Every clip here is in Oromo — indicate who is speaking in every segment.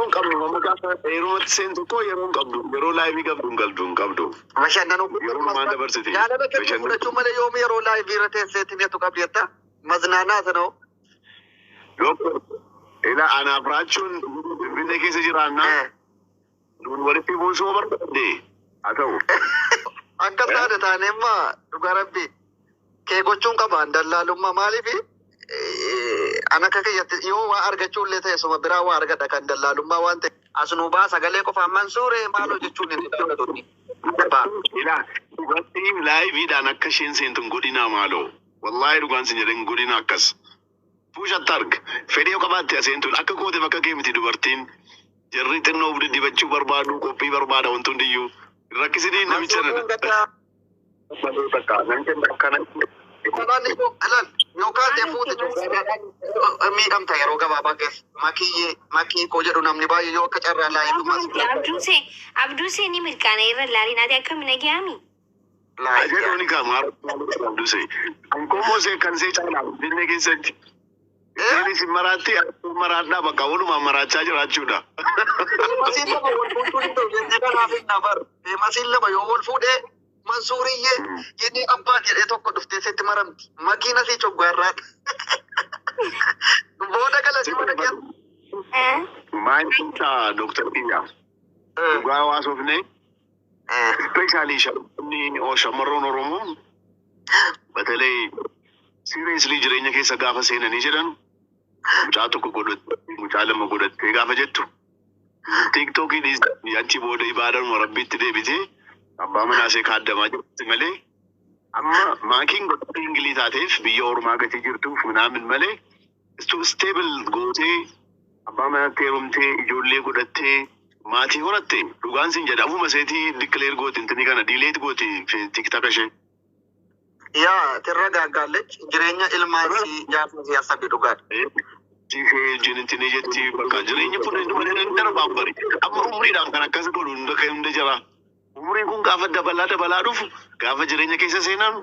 Speaker 1: Yeroo hin qabnu, amma gaafa heerumatti seentu koo yeroo hin qabdu, yeroo live qabdu hin galdu, hin qabdu.
Speaker 2: Bashannanuu.
Speaker 1: Yeroo numaan dabarsiti.
Speaker 2: Jaalala kennuu
Speaker 1: Bashannanuu.
Speaker 2: fudhachuu malee yoom yeroo live irra teesseetiin jettu qabdi jetta? Maznaanaa sanoo.
Speaker 1: Doktor, ila anaaf raachuun Finfinnee keessa jiraannaa nuun walitti buusuu barbaadde haa ta'u.
Speaker 2: Akkas taate taane amma dhugaa rabbi kee gochuun qaba dallaalummaa. Maaliifi an akka kiyyatti yoo waa argachuu illee ta'e suma biraa waa argadha kan dallaalummaa waan ta'e as nuu baa sagalee qofaan Mansuuree maal hojjechuun hin danda'u.
Speaker 1: Ila dubartii liveiidhaan akka isheen seentu hin godhinaa maaloo. Wallaahi dhugaan sin jedhan, hin godhinaa akkas. Puushatti arga. Fedhii yoo qabaatte aseentuun akka gooteef akka kee miti dubartiin. Jarri xinnoo of diddibachuu barbaadu, qophii barbaada wanti hundiyyuu. Rakkisinii namicha
Speaker 2: Mansuureen
Speaker 1: nana.
Speaker 2: gaddaa.
Speaker 1: Malee bakka namicha akkana.
Speaker 2: Ilaal, yookaan ta'e fuute miidhamta yeroo gabaabaa keessa. Makiyyee makii koo jedhu namni baay'ee yoo akka carraa liveummaa si
Speaker 3: Abduusee, Abduusee ni mirqaana irra ilaalin. Ati akkami, nagayaami?
Speaker 1: Jedhu ni kaama Abdusee. Ankomoo see kan see caalaa Finfinnee keessatti. Isheenis hin maraatti, maraadhaa, bakka walumaan maraachaa jiraachuudha.
Speaker 2: Famousiin lama wal fuudhuu hin ta'u jennee kanaaf hin nafar. Famousiin lama yoo wal fuudhee Mansuuriyyee inni abbaa jedhee tokko dhuftee sitti maramti. Makiina sii coggaarraa. Booda galasii mana keessa.
Speaker 1: Maal Dooktar Kiyyaa? Dhugaa hawaasofne, especially shamarroon Oromoo በተለይ seriously jireenya keessa gaafa seenanii jedhan, mucaa tokko godhatte, mucaa lama godhattee gaafa jettu, TikTokiin achi booda ibaadaan rabbiitti deebitee abbaa manaa ishee kaaddamaa jirti malee, amma maakiin godhattee ingilii taateef biyya ormaa gatii jirtuuf ምናምን malee, stable gootee abbaa manatti heerumtee ijoollee godhattee maatii horatte, dhugaan sin jedha, ofuma seetii declare gooti intini kana delete gooti TikTok ishee.
Speaker 2: Yaa tirra gaggaalech jireenya ilmaan si jaarsa si assabi dhugaadha.
Speaker 1: Ishee wajjin jetti, bakka jireenya kun hin darbaan bari. Amma umriidhaan kan akkas godhu hunda kan hunda jira. Umriin kun gaafa dabalaa dabalaa dhufu, gaafa jireenya keessa seenan,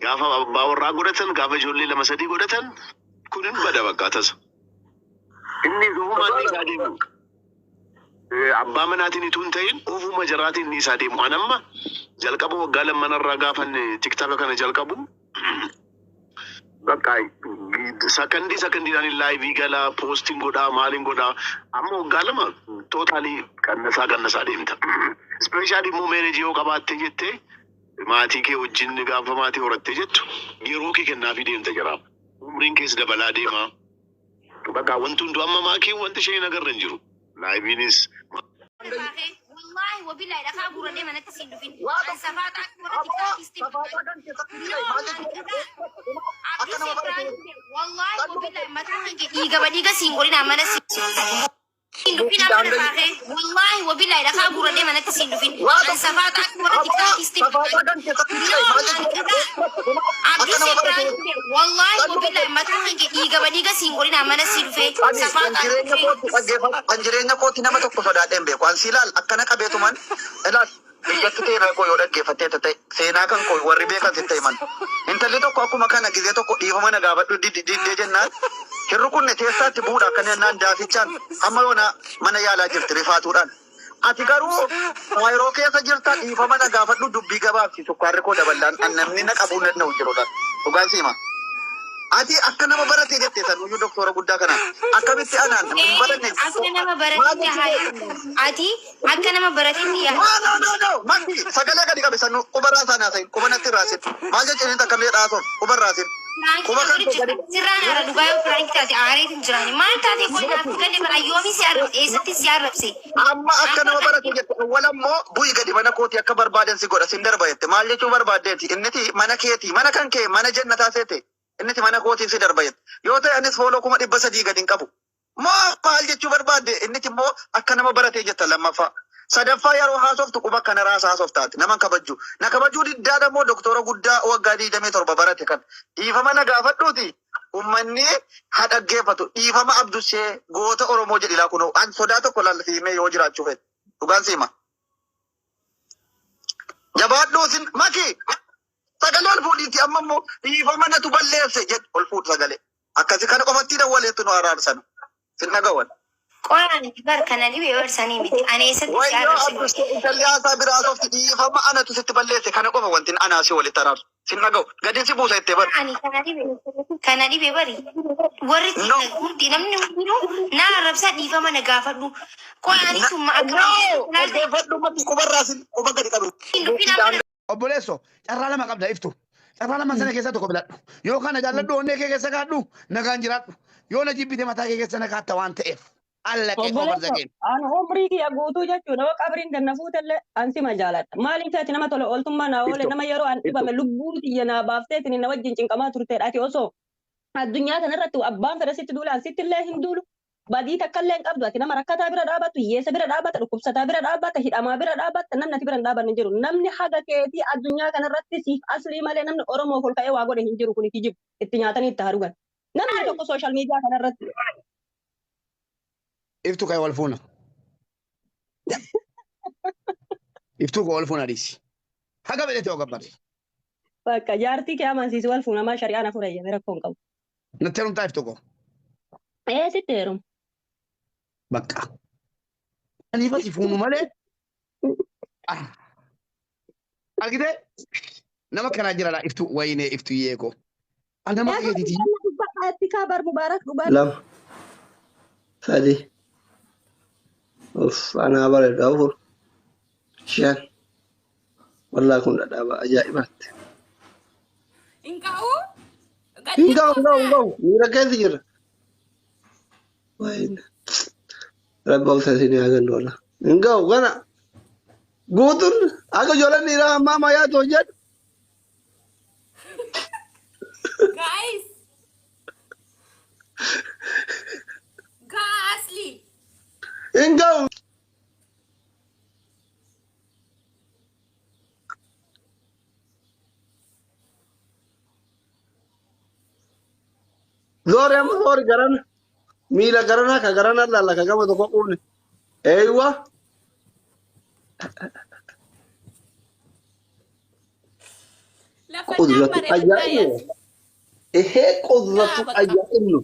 Speaker 1: gaafa abbaa warraa godhatan, gaafa ijoollee lama sadii godhatan, kun hin bada bakka tasa. Inni ofumaan ni isaa deemu. Abbaa manaatiin itoo hin ta'in ofuma jaraatiin ni isaa deemu. An amma jalqaba waggaa lammanarraa gaafan TikTok kana jalqabu, bakka sakandii sakandiidhaan live galaa, postiin godhaa, maaliin godhaa, amma waggaa 2 totally qannasaa qannasaa deemta. Especially immoo marriage yoo qabaattee jettee, maatii kee wajjin gaafa maatii horattee jettu, yeroo kee kennaafii deemta jira. Umriin kees dabalaa deema. Bakka wanti hundu amma maakiin wanti ishee hin agarre hin jiru. Liveiinis
Speaker 3: Wallaahi wabillahi dhakaa guuradhee manatti siin dhufin. An safaaxaa warra TikTokisti. Abduusee biraan, wallaahi wabillahi mataa kan kee dhiiga badhiiga siin godhina mana siin dhufin amma lafaakee. Wallaahi wabillahi dhakaa guuradhee manatti siin dhufin. An safaaxaa warra TikTokisti. Abduusee biraan, wallaahi wabillahi mataa kan kee dhiiga badhiiga siin godhina mana sii dhufee. Safaaxaa
Speaker 2: Jireenya
Speaker 3: dhufee.
Speaker 2: kootti dhaggeeffadhu. Kan jireenya kootti nama tokko sodaadhee hin beeku. An si ilaal akkana qabeetuman ilaal biyyatti seenaa koo yoo dhaggeeffattee ta'e, seenaa kan koo warri beekan sitti himan. Intalli tokko akkuma kana gizee tokko dhiifama na gaafadhu diddee jennaan hin rukunne, teessaatti bu'uudha akkana jennaan daafichaan hamma yoona mana yaalaa jirti rifaatuudhaan. Ati garuu yeroo keessa jirta dhiifama na gaafadhu, dubbii gabaabsi, sukkaarri koo daballaan an namni na qabuu danda'u jiru laata. Dhugaan siima. Ati akka nama barate jette sanuyyuu doktora guddaa kana akkamitti anaan hin baranne?
Speaker 3: Akka nama baratetti haa, ati akka nama baratetti yaa.
Speaker 2: No, no, no, no. Makki sagalee gadi qabe sanu quba raasaa naasayin, quba natti raasin. Maal jechuun takka mee dhaasof quba raasin.
Speaker 3: Prank
Speaker 2: Quba
Speaker 3: na
Speaker 2: kan
Speaker 3: godhu
Speaker 2: gadi.
Speaker 3: Sirraan aara dhugaa yoo prank taate aareetiin jiraani. Maal taate qoy naaf galle bara yoomi si arrabse, eessatti si arrabse?
Speaker 2: Amma akka nama barate jette, awwala immoo bu'i gadi mana kooti, akka barbaadan si godha sin darba jette. Maal jechuu barbaaddeeti? Inniti mana keeti, mana kan kee mana jannataa seete, inniti mana kootiin si darba jette. Yoo ta'e anis follow 300,000 gadi hin qabu. Moo maal jechuu barbaadde? Inniti immoo akka nama baratee jetta lammaffaa. Sadaffaa yeroo haasoftu quba kana raasa haasoftaati. Nama kabajju. Na kabajuu diddaadha immoo doktora guddaa waggaa 27 barate kan. Dhiifama na gaafadhuuti. Uummanni haa dhaggeeffatu. Dhiifama Abdushee goota Oromoo jedhi laa kunoo. An sodaa tokko laal siimee yoo jiraachuu fedhe. Dhugaan siima. Jabaadhuu sin maki sagalee ol fuudhiiti, amma immoo dhiifama natu balleesse jedhu, ol fuudhu sagalee. Akkasi kana qofatti dawwaleetu nu araarsan. Sin dhagawan.
Speaker 3: Qoraan bar kana dhibee barsanii miti. Ani eessatti si
Speaker 2: Wayyoo
Speaker 3: arrabse?
Speaker 2: Abdusee, intalli haasaa biraa haasofti, dhiifama, anatu sitti balleesse. Kana qofa wanti anaa si walitti araarsu. Sin dhaga'u. Gadi si buusa jettee bar.
Speaker 3: Ani kana dhibe bari. Warri
Speaker 2: No.
Speaker 3: hundi, namni hundinuu na arrabsaa, dhiifama na gaafadhu. Qoy ani summa
Speaker 2: No.
Speaker 3: akkamitti
Speaker 2: Dhaggeeffadhu, mati qubarraa sin quba gadi qabu.
Speaker 3: hin dhufin amma.
Speaker 4: Obboleesso, carraa lama qabda, Iftu. Carraa lama sana keessaa tokko filadhu. Yoo kana jaalladhu, onnee kee keessa kaadhu, nagaan jiraadhu. Yoo na jibbite, mataa kee keessa na kaatta waan ta'eef. Allaqee over
Speaker 5: Obboleessa,
Speaker 4: the game.
Speaker 5: ani umrii kiyya guutuu jechuudha. Yoo qabriin ganna fuutellee an sima jaaladha. Maaliif ati nama tola ooltummaa naa oole,
Speaker 4: Iftu.
Speaker 5: nama yeroo an
Speaker 4: Iftu.
Speaker 5: dhibame lubbuu tiyya naa baafteetiin na wajjin cinqamaa turteedha. Ati osoo addunyaa kanarratti abbaan fedha sitti duule, an sitti illee hin duulu. Badii takka illee hin qabdu. Ati nama rakkataa bira dhaabattu, hiyyeessa bira dhaabatta, dhukkubsataa bira dhaabatta, hidhamaa bira dhaabatta, namni ati bira hin dhaabanne hin jiru. Namni haga keetii addunyaa kanarratti siif aslii malee namni Oromoof ol ka'ee waa godhe hin jiru. Kuni kijibu. Itti nyaatanii itti haa dhugan. Namni tokko social media kanarratti.
Speaker 4: Iftu, ka'e wal fuuna. Iftuu koo, wal fuuna, dhiisi. Haga fedhe ta'uu gabbari.
Speaker 5: Bakka jaartii kee amansiisi, wal fuunamaa, shari'aan afur eeyyame, rakkoo hin qabu.
Speaker 4: Natti heerumtaa, Iftuu koo?
Speaker 5: Ee, sitti heeruma.
Speaker 4: Bakka. Aniifas fuunu malee. Ah. Argitee? Nama kanaa jira laa, Iftuu, wayinee Iftuu yeekoo. Nama keetiiti.
Speaker 5: Itti kaa bar Mubaarak dhugaa.
Speaker 6: Lama, sadi, uff, anaa bareedu, afur, shan, wallaa kun dhadhaaba ajaa'ibaatti.
Speaker 7: Hin ga'u.
Speaker 6: Hin ga'u, hin ga'u, hin ga'u, miira keessa jira. Wayne rabbi obsa isin haa kennu, wallaa hin ga'u. Kana guutuun akka ijoolleen dhiiraa ammaa ammayyaatu hojjedhu.
Speaker 7: Guys. Gaa asli.
Speaker 6: Hin ga'u. Zoori, amma zoori, garana. Miila garanaa ka garana laalla ka gama tokko quufne. Eeywa.
Speaker 7: Lafa
Speaker 6: Qudratu
Speaker 7: bareedaa.
Speaker 6: ajaa'ibnu. Ehee, qudratu
Speaker 7: Gaa bakka.
Speaker 6: ajaa'ibnu.